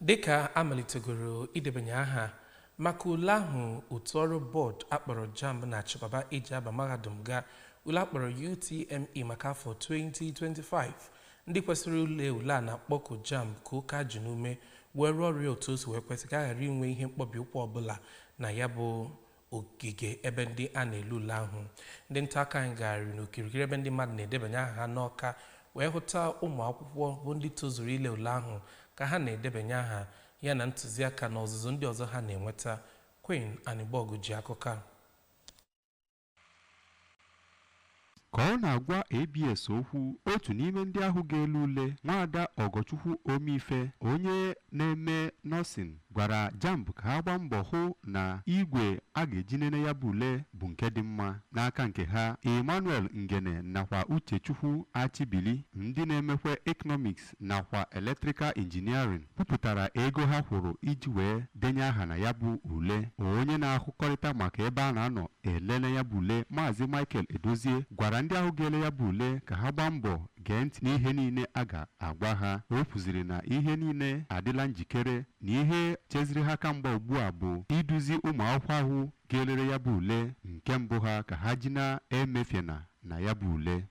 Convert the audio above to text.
Dịka a malitegoro idebanye aha maka ule ahụ otu ọrụ bọọdụ akpọrọ JAMB na-achịkọba eji aba mahadum ga ule akpọrọ UTME maka afọ 2025, ndị kwesịrị ule ule a na-akpọku JAMB ka ụka ji n'ume wee rụọ ọrụ ya otu o si wee kwesị ka a ghara inwe ihe mkpọbi ụkwụ ọbụla na ya bụ ogige ebe ndị a na-ele ule ahụ. Ndị nta akụkọ anyị gagharịrị n'okirikiri ebe ndị mmadụ na-edebanye aha ha n'Awka wee hụta ụmụ akwụkwọ bụ ndị tozuru ile ule ahụ ka ha na-edebanye aha ya na ntụziaka na ọzụzụ ndị ọzọ ha na-enweta. Queen Anigbogu ji akụkọ a. Ka ọ na-agwa ABS okwu, otu n'ime ndị ahụ ga-ele ule, Nwaada Ọgọchukwu Omeife, onye na-eme nursing, gwara JAMB ka ha gbaa mbọ hụ na igwe a ga-eji nene ya bụ ule bụ nke dị mma. N'aka nke ha, Emmanuel Ngene nakwa Uchechukwu Achibili, ndị na-emekwa economics nakwa electrical engineering, kwupụtara ego ha kwụrụ iji wee denye aha na ya bụ ule. Onye na-ahụkọrịta maka ebe a na-anọ elele ya bụ ule, Maazị Michael Edozie, gwara ndị ahụ ga-ele ya bụ ule ka ha gbaa mbọ gee ntị n'ihe niile a ga-agwa ha. O kwuziri na ihe niile adịla njikere na ihe cheziri ha kamgbe ugbu a bụ iduzi ụmụ akwụkwọ ahụ ga-elere ya bụ ule nke mbụ ha ka ha ji na-emefiena na ya bụ ule.